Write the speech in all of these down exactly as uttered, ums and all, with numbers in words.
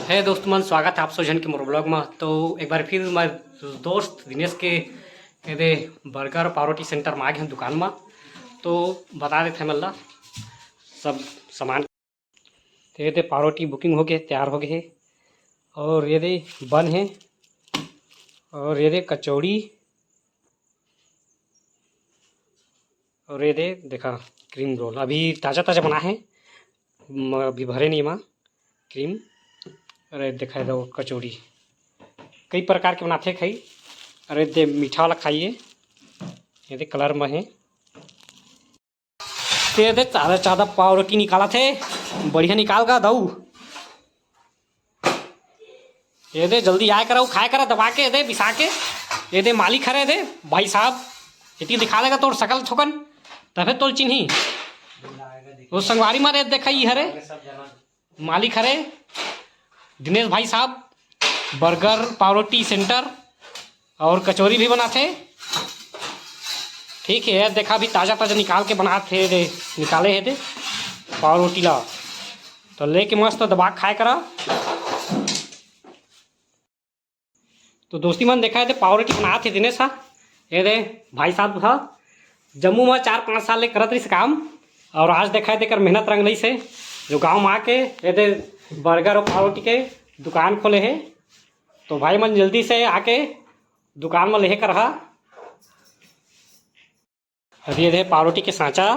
हे दोस्त मन, स्वागत है आप सब झन के मोर vlog में। तो एक बार फिर मैं दोस्त दिनेश के एदे burger पावरोटी center में आ गए हैं दुकान में। तो बता देते हैं मल्ला सब सामान। तो ये दे पावरोटी booking हो गए, तैयार हो गए है। और ये दे बन है, और ये दे कचौड़ी, और ये दे देखा cream roll, अभी ताज़ा ताज़ा बना है, म-, अभी भरे नहीं मा cream। अरे देखा दो कचौड़ी, कई प्रकार के बनाते खाई। अरे दे मीठा वाला खाइए, ये दे colour में है। ते दे चादा चादा पावरोटी निकाला थे, बढ़िया निकाल का दऊ। ये दे जल्दी आए करा, खाए करा दबा के, ये दे बिसा के। ये दे मालिक हरे दे भाई साहब, इतनी दिखा लेगा तोर सकल थोकन, तभे तोल चिन्ही। वो संगवारी मारे देखा ही हरे, मालिक हरे दिनेश भाई साहब, burger पावरोटी center और कचौरी भी बनाथे। ठीक है, देखा अभी ताज़ा ताज़ा निकाल के बनाथे दे, निकाले है दे पावरोटी ला, तो लेके मस्त दबा के खाए करा। तो दोस्ती मन देखा है तो पावरोटी बनाथे दिनेश हा, ये दे भाई साहब हा, जम्मू में चार पाँच साल ले करत रहिस काम, और आज देखा है तेकर मेहनत रंग लइस हे, जो गांव में आके ये दे burger और पावरोटी के दुकान खोले है। तो भाई मन जल्दी से आके दुकान में लेहे कर हा। अभी ये दे पावरोटी के सांचा,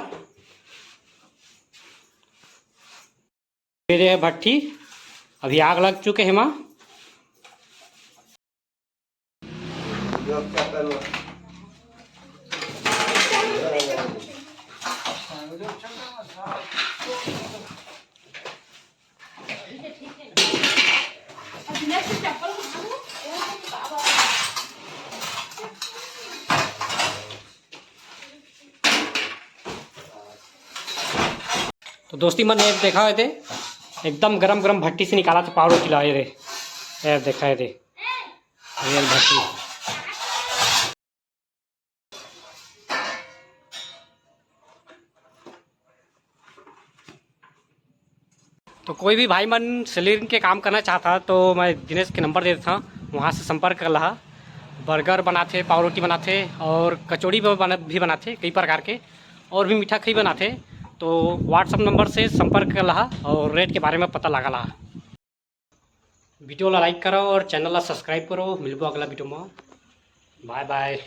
ये दे भट्ठी, अभी आग लग चुके हे माँ। तो दोस्ती मन, ये देखा है दे, एकदम गरम गरम भट्टी से निकाला था पावरोटी ला, ये रे, ये देखा है दे, real भट्टी। तो कोई भी भाई मन सेलरिंग के काम करना चाहता तो मैं दिनेश के नंबर दे देता हूँ, वहाँ से संपर्क कर लहा। burger बनाथे, पावरोटी बनाथे और कचौड़ी भी बना, भी बनाथे कई प्रकार के, और भी मीठा खई बनाथे। तो WhatsApp नंबर से संपर्क कर लहा और rate के बारे में पता लगा लहा। video ला like करो और channel ला subscribe करो। मिलबो अगला video में, bye bye।